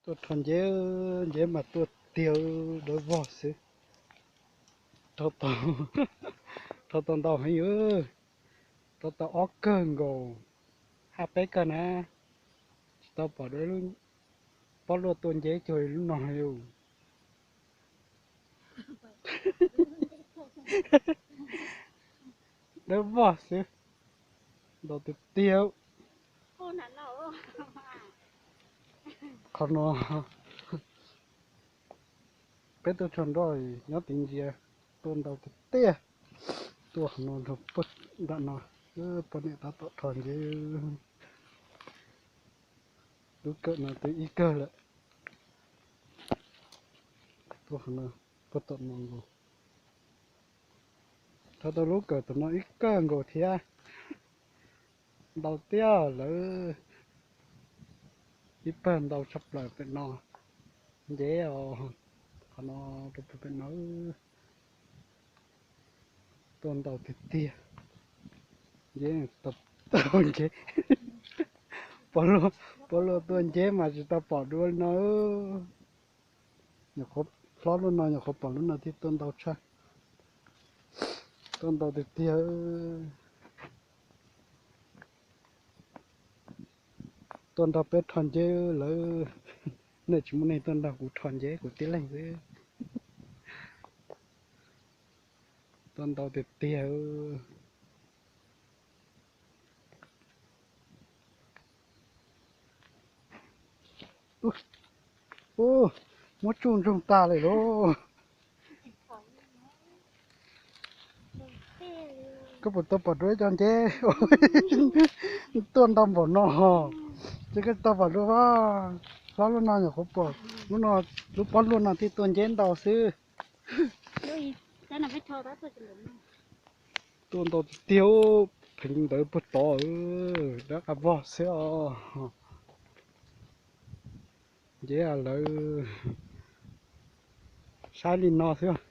Tuaj rho nceb, nceb mas tuaj tiag, dawb vog xwb. Rho tau ntau heev, rho tau ob kawg nkaus, hab peb kawg na. Tsis tau pom dua lub pob luaj tuaj nceb cuag lub no li. Dawb vog xwb, ntau tiag tiag. Qhov no peb tuaj tshog nroj nyob tid ntsia, tuaj ntau tiag tiag. Tuaj qhov no rau puag nram no, poj niam tab tom rho nceb. Lub kawm no twb ib kawg lawm. Tuaj qhov no, puag tom no nkaus. Rho tau lub kawm tom no ib kawg nkaus thiab. Ntau tiag lawm. Ib pawg ntau tshaj plaws pem no. Nceb os, qhov no rau puag pem no. Tuaj ntau tiag tiag. Nceb, nceb, pob luaj tuaj nceb mas tsis tau pom dua li no. Nyuam qhuav hlob lub no, nyuam qhuav pom lub no thiaj tuaj ntau tshaj. Tuaj ntau tiag tiag. Tuaj nrog peb rho nceb lawm. Nej tsis muaj neeg tuaj nrog kuv rho nceb, kuv tib leeg xwb. Tuaj ntau tiag tiag. Ub, muab tsuj ntsoog tag li lauj. Koj puas tau pom dua ib co nceb tuaj ntau npaum no? Ces koj tsis tau pom dua. Hlob lub no nyuam qhuav pom lub no, lub pob luaj no thiaj tuaj nceb ntau xwb. Tuaj ntau tiag tiag, pheej ntawd puag tod, dab qab vog xwb os. Nceb lawv saib li no xwb.